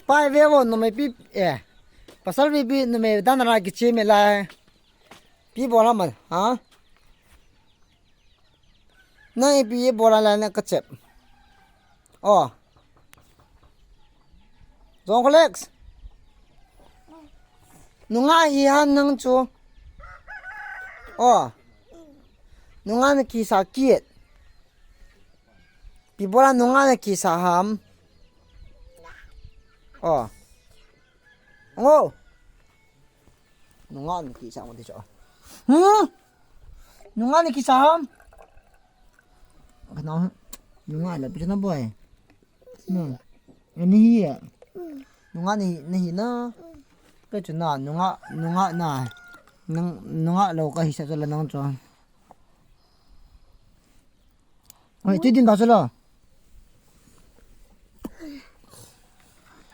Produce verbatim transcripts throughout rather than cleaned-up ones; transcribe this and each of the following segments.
Pai ve vo numei pi, eh. Pasal pi pi numei dan ra kiche me lai. Pi bol ham, ha? Nang ipi bol lai na kachep. Oh. Jong Alex. Nunga hi ham nang chu. Oh. Nunga na kisa kit. Pi bola nunga na kisa ham. Oh. Ngo. Nunga na kisa mo ti cho. Hmm? Nunga na kisa ham. Kana nunga la pi na boy. Hmm. Ani hi ya. Nunga ni, ni hi na. Ka chu na nunga, nunga na. Nang, nunga lo ka hi sa cho la nang cho. Oi, ti din da cho la.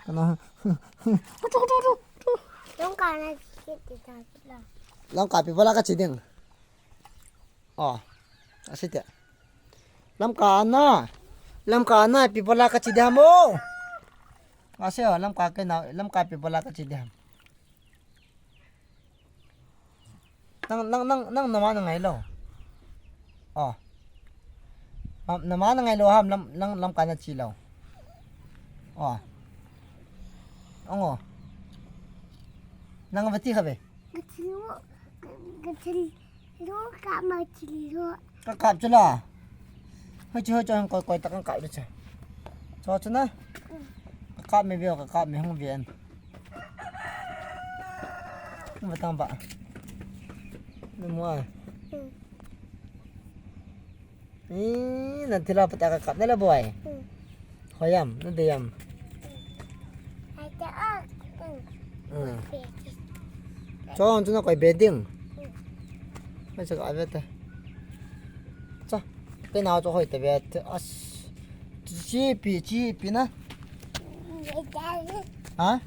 Kana. Lamka na kiti ta la. Lamka pi bola ka chi ding. Oh, asite. Lamka na. Lamka na pi bola ka chi ding ham o. Ase o, Lamka ke na, Lamka pi bola ka chi ding ham. Nang, nang, nang, nang nama na ngai lo. Oh. Nam, nama na ngai lo ham, lam, nang Lamka na chi lo. Oh. Ong o. Nang vati kha ve. Ka chi lo, ka, ka chi lo, ka ma chi lo. Ka kap chu la. Hoi chu, hoi chu, hong koi, koi ta ka kap chu. Cho chu na. Ka kap me ve, ka kap me hong ve an. Ba tang ba. Na mu a. Hmm. Ih, na thila pata ka kap na la boy. Hmm. Hoyam, na deyam. Ata a. Hmm. Hmm. Chon chu na koi beding. Hmm. Mai sa ka ave ta. Cha. Te na cho hoi ta ve ta. As. Chi pi, chi pi na. Ha?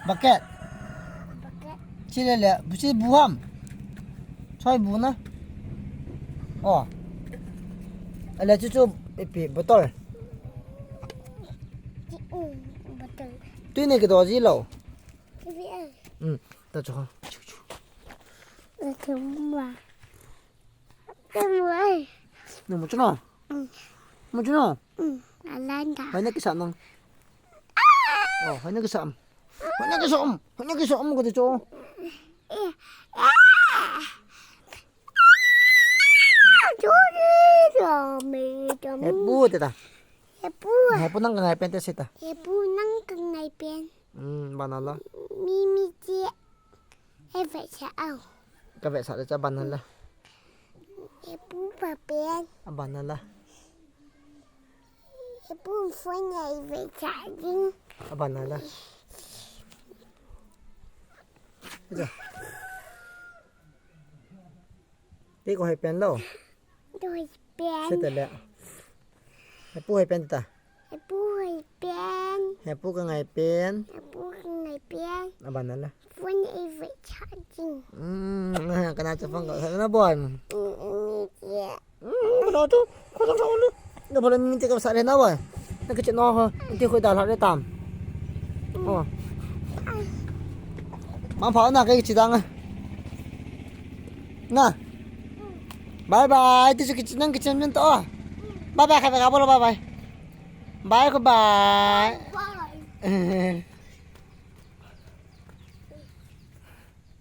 Bucket. Chi le le, bu chi bu ham. Choi bu na. Oh. Ale chu chu ipi bottle. Bottle. Tui ne ke do ji lo. Hmm. Ta chu ha. Chu chu. Chu ma. Ka mu ai. Na mu chu na. Mm. Mu chu na. Mm. Alanda. Hoi na kisa nang. Oh, hoi na kisa am. Hoi na kisa am. Hoi na kisa am ko ti cho. Eh. Ah. Cho ni cho me cho. He pu te ta. He pu. He pu nang ka ngai pen te se ta. He pu nang ka ngai pen. Hmm, banana. Mi mi che. Eve cha au. Ka ve sa le cha banana. E pu pa pen. A banana. E pu phone e ve cha ding. A banana. Ja. Te ko hai pen lo. Doi pen. Se ta le. He pu hai pen ta. He pu hai pen. He pu ka ngai pen. He pu ka ngai pen. A banana. Phone e ve cha ding. Hmm, kana cha phone ka na boy. Hmm, hmm, yeah. Hmm, kana tu. Ko tu ko lu. Na bola mi te ka sa le na boy. Na ke che no ho. Te ko da la le tam. Oh. Mang phao na ke chi dang. Na. Bye bye. Ti su ke chi nang ke chen min to. Bye bye ka ka bolo bye bye. Bye ko bye.